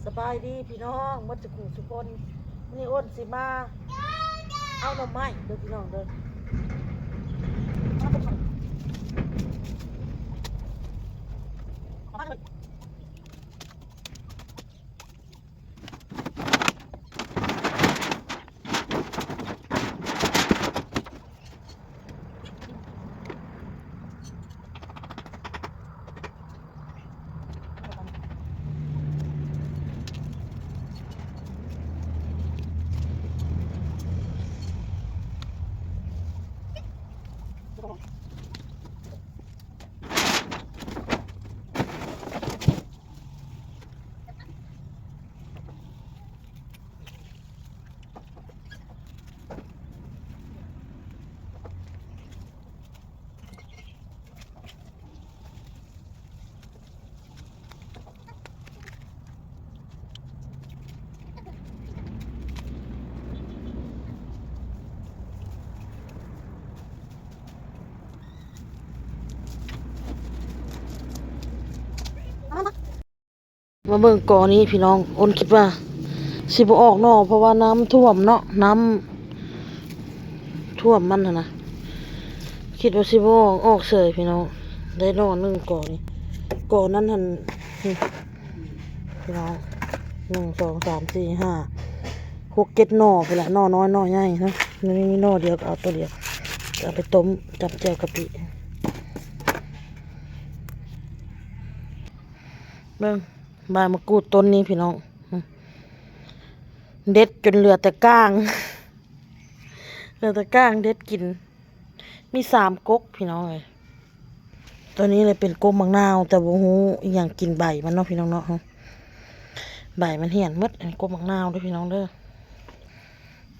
ສະບາຍດີພີ່ນ້ອງໝົດສູ່ຜູ້ສູ່ຄົນ. ມື້ນີ້ອ້ນຊິມາເອົາໜໍ່ໄມ້ເດີພີ່ນ້ອງເດີ. ມາເບິ່ງກໍນີ້ພີ່ນ້ອງ, ອ້ນຄິດວ່າຊິບໍ່ອອກໜໍ່ ເພາະວ່ານ້ຳຖ້ວມເນາະ, ນ້ຳຖ້ວມມັນຫັ້ນນະ, ຄິດວ່າຊິບໍ່ອອກ, ອອກເສີຍພີ່ນ້ອງ. ໄດ້ໜໍ່ໜຶ່ງກໍນີ້, ກໍນັ້ນຫັ້ນ ນີ້ພີ່ນ້ອງ, ໜຶ່ງ ສອງ ສາມ ສີ່ ຫ້າ ຫົກ ເຈັດໜໍ່ພຸ້ນລະ, ໜໍ່ນ້ອຍໜໍ່ໃຫຍ່ເນາະ. ນີ້ໜໍ່ດຽວກໍເອົາໂຕດຽວ ຈະເອົາໄປຕົ້ມກັບແຈ່ວກະປິ. ເບິ່ງ ໃບມະກູດຕົ້ນນີ້ພີ່ນ້ອງ, ເດັດຈົນເຫຼືອແຕ່ກ້າງ, ເຫຼືອແຕ່ກ້າງເດັດກິນ. ມີສາມກົກພີ່ນ້ອງເອີຍ. ຕົວນີ້ລະເປັນກົກໝາກນາວ, ແຕ່ບໍ່ຮູ້ອີ່ຫຍັງກິນໃບມັນເນາະພີ່ນ້ອງເນາະ, ໃບມັນຫ້ຽນໝົດ. ອັນນີ້ກົກໝາກນາວເດີພີ່ນ້ອງເດີ.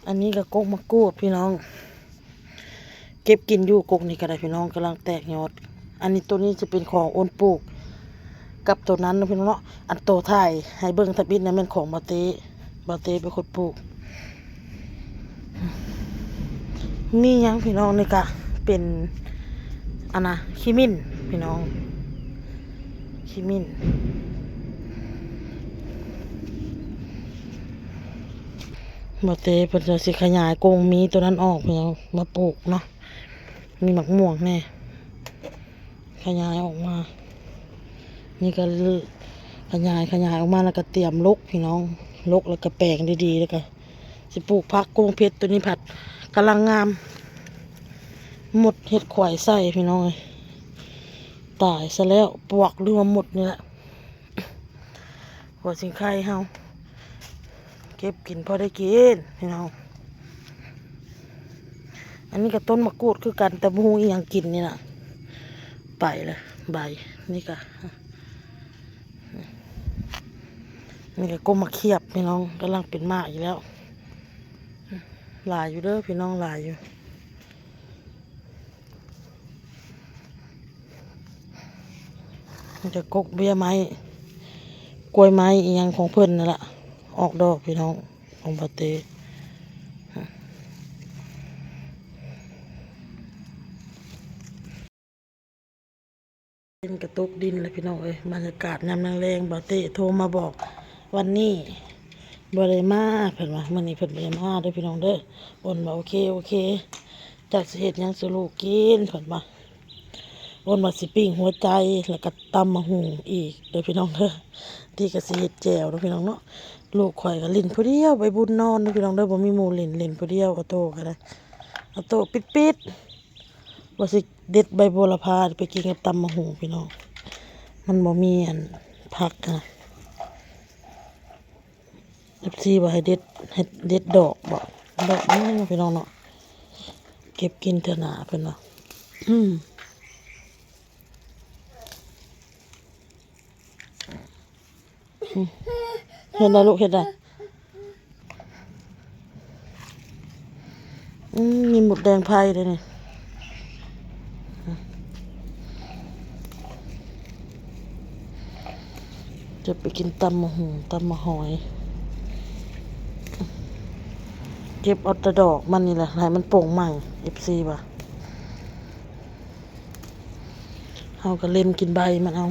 ອັນນີ້ກໍກົກໝາກກູດພີ່ນ້ອງ, ເກັບກິນຢູ່ກົກນີ້ກໍໄດ້ພີ່ນ້ອງ, ກຳລັງແຕກຍອດ. ອັນນີ້ ຕົວນີ້ຈະເປັນຂອງອ້ນປູກກັບຕົວນັ້ນເນາະພີ່ນ້ອງເນາະ. ອັນໂຕຖ່າຍໃຫ້ເບິ່ງທຳອິດນັ້ນແມ່ນຂອງບ່າວເຕ້, ບ່າວເຕ້ເປັນຄົນປູກ. ມີຫຍັງພີ່ນ້ອງ, ນີ້ກະເປັນ ອັນນະ ຂີ້ໝິ້ນພີ່ນ້ອງ, ຂີ້ໝິ້ນ. ບ່າວເຕ້ເພິ່ນຈະຊິຂະຫຍາຍກົງມີໂຕນັ້ນອອກພີ່ນ້ອງ ມາປູກເນາະ, ມີໝາກມ່ວງແດ່ ຂະຫຍາຍອອກມາ. ນີ້ກໍຂະຫຍາຍ ຂະຫຍາຍອອກມາ ແລ້ວກໍຕຽມລົກພີ່ນ້ອງ, ລົກແລ້ວກໍແປງດີໆ ແລ້ວກໍຊິປູກຜັກ. ກົງເຜັດຕົວນີ້ພັດກຳລັງງາມ, ມົດເຮັດຂວາຍໃສ່ພີ່ນ້ອງເອີຍ, ຕາຍຊະແລ້ວ ປວກ ຫຼືວ່າມົດນີ້ແຫຼະ. ຫົວຊິງໄຄເຮົາເກັບກິນພໍໄດ້ກິນພີ່ນ້ອງ. ອັນນີ້ກໍຕົ້ນໝາກກູດຄືກັນ ແຕ່ບໍ່ຮູ້ອີ່ຫຍັງກິນນີ້ນະ, ໄປລະໃບ. ນີ້ກໍ ນີ້ກໍກົກໝາກຂຽບພີ່ນ້ອງ, ກຳລັງເປັນໝາກອີກແລ້ວ. ຫຼາຍຢູ່ເດີພີ່ນ້ອງ, ຫຼາຍຢູ່. ມັນຈະກົກເບ້ຍໄມ້ ກ້ວຍໄມ້ອີ່ຫຍັງຂອງເພິ່ນນັ້ນລະ ອອກດອກພີ່ນ້ອງ ຂອງບ່າວເຕ້. ເປັນກະຕົກດິນແລ້ວພີ່ນ້ອງເອີຍ. ບັນຍາກາດຍາມແລງໆ ບ່າວເຕ້ໂທມາບອກ ວັນນີ້ບໍ່ໄດ້ມາ ເພິ່ນວ່າ ມື້ນີ້ເພິ່ນບໍ່ໄດ້ມາເດີພີ່ນ້ອງເດີ. ອ້ນວ່າ ໂອເຄ ໂອເຄ ຈັກຊິເຮັດຫຍັງສູ່ລູກກິນ ເພິ່ນວ່າ. ອ້ນວ່າຊິປີ້ງຫົວໃຈ ແລ້ວກໍຕຳໝາກຫຸ່ງອີກເດີພີ່ນ້ອງເດີ. ຕິກະຊິເຮັດແຈ່ວເດີພີ່ນ້ອງເນາະ. ລູກຂ້ອຍກໍຫຼິ້ນຜູ້ດຽວ ໃບບຸນນອນເດີພີ່ນ້ອງເດີ, ບໍ່ມີໝູ່ຫຼິ້ນ ຫຼິ້ນຜູ້ດຽວ. ອາໂຕກໍໄດ້ ອາໂຕປິດໆ ວ່າຊິເດັດໃບໂຫລະພາໄປກິນກັບຕຳໝາກຫຸ່ງພີ່ນ້ອງ, ມັນບໍ່ມີອັນຜັກນະ. ເອັຟຊີວ່າໃຫ້ເດັດ ໃຫ້ເດັດດອກບໍ ດອກນີ້ພີ່ນ້ອງເນາະ, ເກັບກິນເທື່ອໜ້າເພິ່ນວ່າ. ອືມ ອືມ ເຮັດໄດ້ລູກ ເຮັດໄດ້. ອືມ ມີມົດແດງໄຟເດ້ນີ້. ຈະໄປກິນຕຳໝາກຫຸ່ງ ຕຳໝາກຫອຍ. ເກັບເອົາແຕ່ດອກມັນນີ້ແຫຼະ ໃຫ້ມັນໂປ່ງໃໝ່ ເອັຟຊີວ່າ. ເຮົາກໍເລັມກິນໃບມັນເອົາ.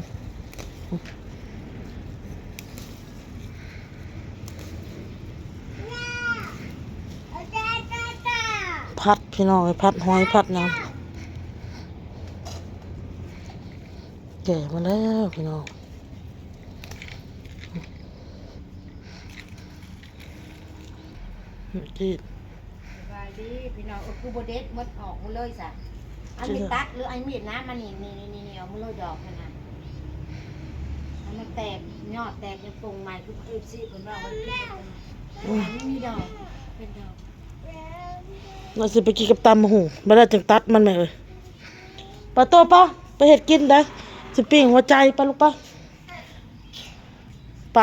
ຜັດພີ່ນ້ອງເອີຍ ຜັດຫອຍຜັດຫຍັງ ແກ່ມາແລ້ວພີ່ນ້ອງ. ສະບາຍດີພີ່ນ້ອງ. ເອີ ຄືບໍ່ເດັດໝົດ ອອກໝົດເລີຍຊະ. ອັນນີ້ຕັດ ຫຼື ອັນມີດນະ ມານີ້ ນີ້ ນີ້ ນີ້ ອອກໝົດເລີຍດອກຫັ້ນນະ. ໃຫ້ມັນແຕກຍອດແຕກ ຍັງປົງໃໝ່ ຄືເອັຟຊີເພິ່ນວ່າ ມັນມີດອກ ເປັນດອກ. ວ່າຊິໄປກິນກັບຕຳບັກຫຸ່ງ ບັດນັ້ນຈຶ່ງຕັດມັນແມ່ເອີຍ. ປາໂຕປະ ໄປເຮັດກິນໄດ໋ ຊິປີ້ງຫົວໃຈ ປະລູກປະ. ໄປ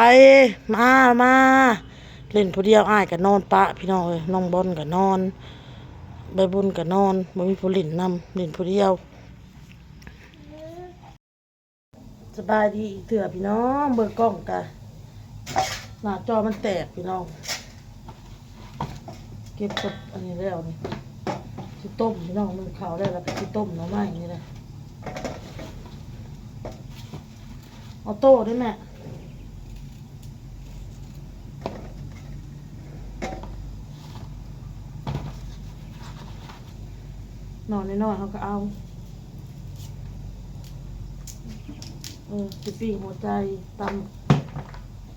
ມາ ມາ ຫຼິ້ນຜູ້ດຽວ ອ້າຍກໍນອນປະ ພີ່ນ້ອງເອີຍ. ນ້ອງບອນກໍນອນ ໃບບຸນກໍນອນ ບໍ່ມີຜູ້ຫຼິ້ນນຳ ຫຼິ້ນຜູ້ດຽວ. ສະບາຍດີອີກເທື່ອພີ່ນ້ອງ. ເບິ່ງກ້ອງກະໜ້າຈໍມັນແຕກພີ່ນ້ອງ. ເກັບກັບອັນນີ້ແລ້ວນີ້ ຊິຕົ້ມພີ່ນ້ອງ ໜຶ້ງເຂົ້າແລ້ວ ແລ້ວກໍຊິຕົ້ມໜໍ່ໄມ້ນີ້ແຫຼະ. ອອໂຕ້ເດ້ແມ່. ໜໍ່ນ້ອຍໆ ເຮົາກໍເອົາ ເອີ ຊິປີ້ງຫົວໃຈ ຕຳ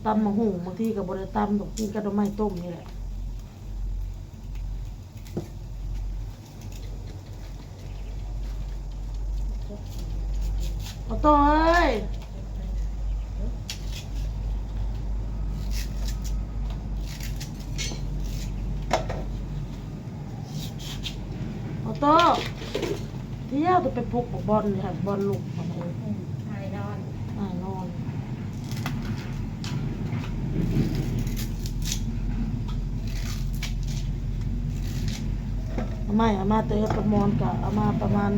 ຕຳບັກຫຸ່ງ ບາງທີກໍບໍ່ໄດ້ຕຳດອກ ກິນກັບໜໍ່ໄມ້ຕົ້ມນີ້ແຫຼະ. ອອໂຕ້ເອີຍ ອອໂຕ້ ດຽວຈະໄປປຸກບັກບອນນີ້ ໃຫ້ບັກບອນລຸກກ່ອນ. ອືມ ອ້າຍນອນ ອ້າຍນອນ. ໜໍ່ໄມ້ເອົາມາແຕ່ເຮືອນປາໝອນ ກະເອົາມາປະມານ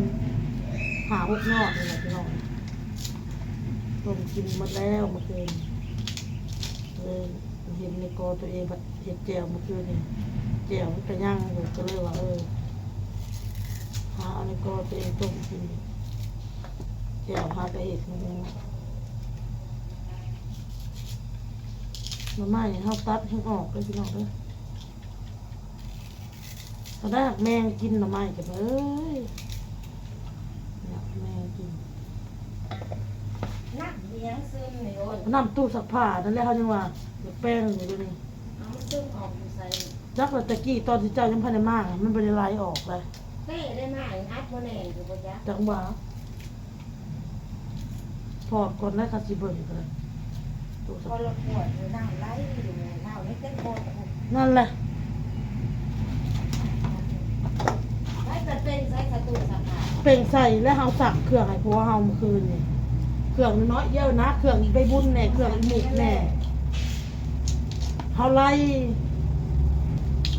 ຫ້າຫົກຍອດນີ້ແຫຼະພີ່ນ້ອງ. ຕົ້ມກິນໝົດແລ້ວມື້ຄືນ ເລີຍເຫັນໃນກໍຕົວເອງ ເຮັດແຈ່ວມື້ຄືນນີ້ ແຈ່ວມັນກະຍັງຢູ່ ກໍເລີຍວ່າ ເອີ ຫາເອົາໃນກໍຕົວເອງຕົ້ມກິນ ແຈ່ວຫາກະເຮັດມື້ນີ້. ໜໍ່ໄມ້ເຮົາຕັດແຮງອອກເດີພີ່ນ້ອງເດີ. ເຮົາໄດ້ຮັກແມງກິນໜໍ່ໄມ້ກັນເອີຍ ແມງກິນ. ນ້ຳອີຫຍັງຊຶມນີ້ໂອ້ຍ ນ້ຳຕູ້ຊັກຜ້ານັ້ນແຫຼະ ເຮົາຍັງວ່າຢາກແປງຢູ່ດຽວນີ້. ເອົາມັນຊຶມອອກຢູ່ໃສ? ຈັກວ່າແຕ່ກີ້ຕອນທີ່ເຈົ້າຍັງບໍ່ທັນໄດ້ມາ ມັນບໍ່ໄດ້ໄຫຼອອກເລີຍ. ເຕ້ໄດ້ມາອັດບໍ່ແໜ້ນຢູ່ບໍ່ຈັກ ຈັກວ່າ. ຖອດກ່ອນໄດ້ ຄັນຊິເບິ່ງກໍໄດ້. ໂອ້ ບໍ່ລະປວດຢູ່ ນ້ຳໄຫຼຢູ່ ເຮົານີ້ເຕັມບໍ່. ນັ້ນແຫຼະ ໄປເປັນໃສ່ສະຕູສະພາ ເປັນໃສ່ແລ້ວ ເຮົາຊັກເຄື່ອງໃຫ້ຜົວເຮົາມື້ຄືນນີ້ ເຄື່ອງນ້ອຍດຽວນະ ເຄື່ອງອີໃບບຸນແດ່ ເຄື່ອງອີໝູກແດ່ ເຮົາໄລ່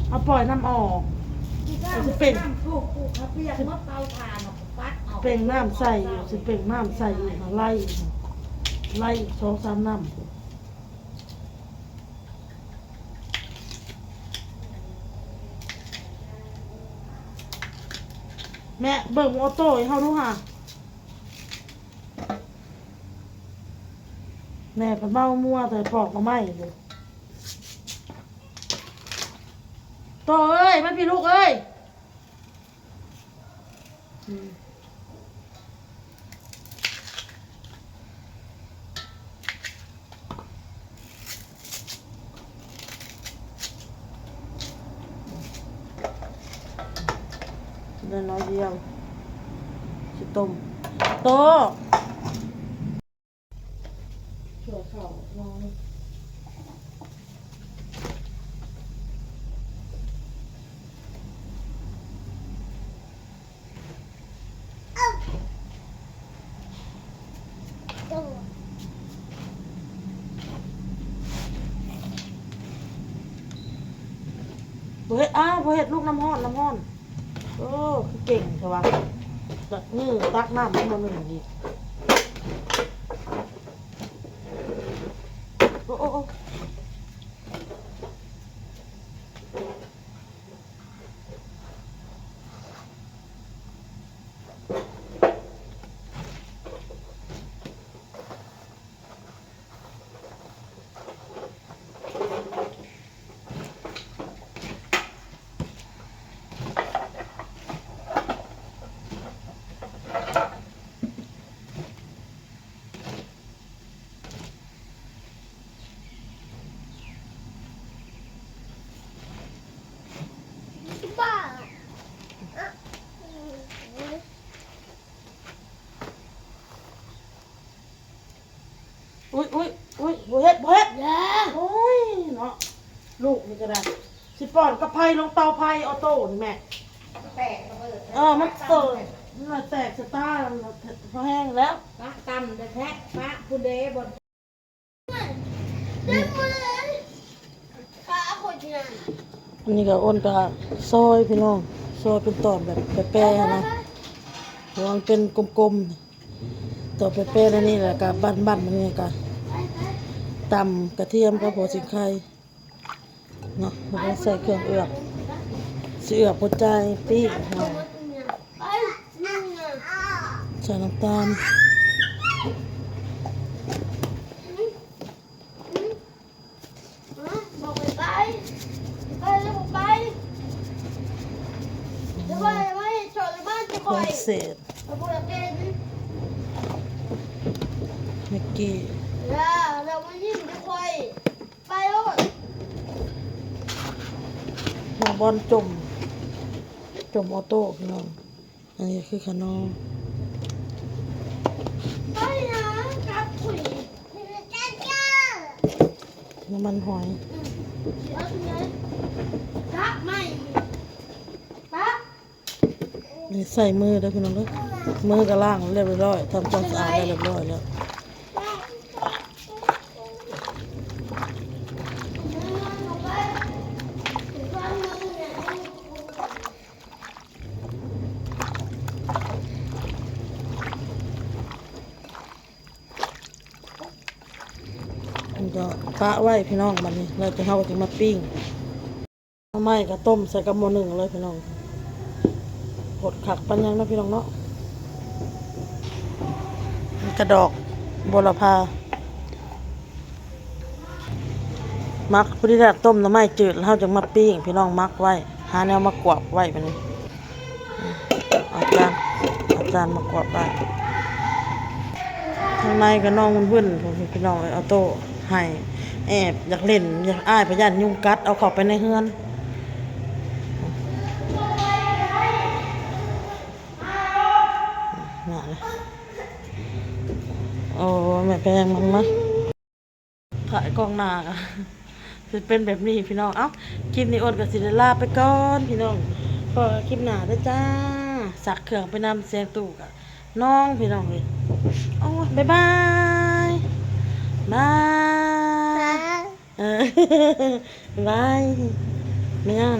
ເຮົາປ່ອຍນ້ຳອອກ ຊິເປັນ ເປັນນ້ຳໃສ່ຢູ່ ຊິເປັນນ້ຳໃສ່ອີກ ໄລ່ ໄລ່ອີກສອງສາມນ້ຳ. ແມ່ເບິ່ງໂອໂຕ້ໃຫ້ເຮົາດູຫາ ແມ່ເພິ່ນເວົ້າມົວແຕ່ປອກໜໍ່ໄມ້ຢູ່. ໂຕເອີຍ ມາພີ້ລູກເອີຍ. ອືມ ໄດ້ໜ້ອຍດຽວ ຊິຕົ້ມ ໂຕ. ບໍ່ເຮັດ ອ້າວ ບໍ່ເຮັດລູກ ນ້ຳຮ້ອນ ນ້ຳຮ້ອນ. ໂອ້ ຄືເກັ່ງແທ້ວະ ຈັກມືຕັກນ້ຳມັນບໍ່ໜຶ່ງອີກ. ໂອ້ ໂອ້ ໂອ້. ເ ກ່ອນກັບໄຟ ລົງເຕົາໄຟອອໂຕ້ນີ້ແມ່ ແຕກລະເບີດ ເອີ ມັນເປີດ ມັນແຕກສະຕາ ພໍແຮງແລ້ວ ປະຕຳແທ້ໆ ປະພຸ້ນເດ້ ບ່ອນ ນີ້ ອັນນີ້ກໍອ້ນກໍຊອຍພີ່ນ້ອງ ຊອຍເປັນຕອນແບບແປໆຫັ້ນນະ ເພາະວ່າມັນເປັນກົມໆ ຕອນແປໆແນວນີ້ ແລ້ວກໍບັ້ນໆ ແບບນີ້ ແລ້ວກໍຕຳກະທຽມກັບຫົວສີໄຄ ເນາະ ແລ້ວກໍໃສ່ເຄື່ອງເອືອບ ຊິເອືອບຫົວໃຈປີ້ງເນາະ ໃສ່ນ້ຳຕານ ບອກໄປ ໄປ ໄປ ແລ້ວບໍ່ໄປ ແລ້ວໄປ ໄປ ຈອດຢູ່ບ້ານຈະຂ້ອຍ ເສດ ແລ້ວບໍ່ຢາກເປັນ ມິກກີ້ ຢ່າ ແລ້ວມາຍິ້ມຈະຂ້ອຍ ໄປໂລດ ນ້ອງບອນຈົ່ມ ຈົ່ມອອໂຕ້ພີ່ນ້ອງ ອັນນີ້ຄືຂະໜໍ່ ໄປນະ ກັບຂຸຍ ນ້ຳມັນຫອຍ ອືມ ຊິເອົາຕົວໃຫຍ່ ກັບໃໝ່ ປັບ ນີ້ໃສ່ມືເດີພີ່ນ້ອງເດີ ມືກໍລ້າງລຽບຮ້ອຍ ທຳຄວາມສະອາດແລ້ວລຽບຮ້ອຍແລ້ວ ມັນກໍປະໄວ້ພີ່ນ້ອງ ບັດນີ້ແລ້ວຈັ່ງເຮົາກໍຈະມາປີ້ງ ໜໍ່ໄມ້ກໍຕົ້ມໃສ່ກັບໝໍ້ໜຶ້ງເລີຍພີ່ນ້ອງ ໂພດຄັກປານຫຍັງເນາະພີ່ນ້ອງເນາະ ນີ້ກະດອກບົວລະພາ ໝັກພໍດີແລ້ວ ຕົ້ມໜໍ່ໄມ້ຈືດ ແລ້ວເຮົາຈຶ່ງມາປີ້ງ ພີ່ນ້ອງ ໝັກໄວ້ ຫາແນວມາກວບໄວ້ບັດນີ້ ເອົາຈານ ເອົາຈານມາກວບໄວ້ ທາງໃນກໍນ້ອງວຸ້ນໆ ພີ່ນ້ອງເອີຍ ອອໂຕ້ ໃຫ້ແອບ ຢາກຫຼິ້ນ ຢາກ ອ້າຍພະຢ້ານຍຸງກັດ ເອົາເຂົ້າໄປໃນເຮືອນ ມາເລີຍ ໂອ້ ແມ່ແພງ ມາ ມາ ຖ່າຍກ້ອງໜ້າກໍຊິເປັນແບບນີ້ພີ່ນ້ອງ ເອົ້າ ຄລິບນີ້ອ້ນກໍຊິໄດ້ລາໄປກ່ອນພີ່ນ້ອງ ພໍ້ກັນຄລິບໜ້າເດີຈ້າ ຊັກເຄື່ອງໄປນຳ ສຽງຕູ້ກໍນອນພີ່ນ້ອງເອີຍ ໂອ້ຍ ບາຍບາຍ ບາຍ ບາຍ ເອີ ບາຍ ແມ່ນຫຍັງ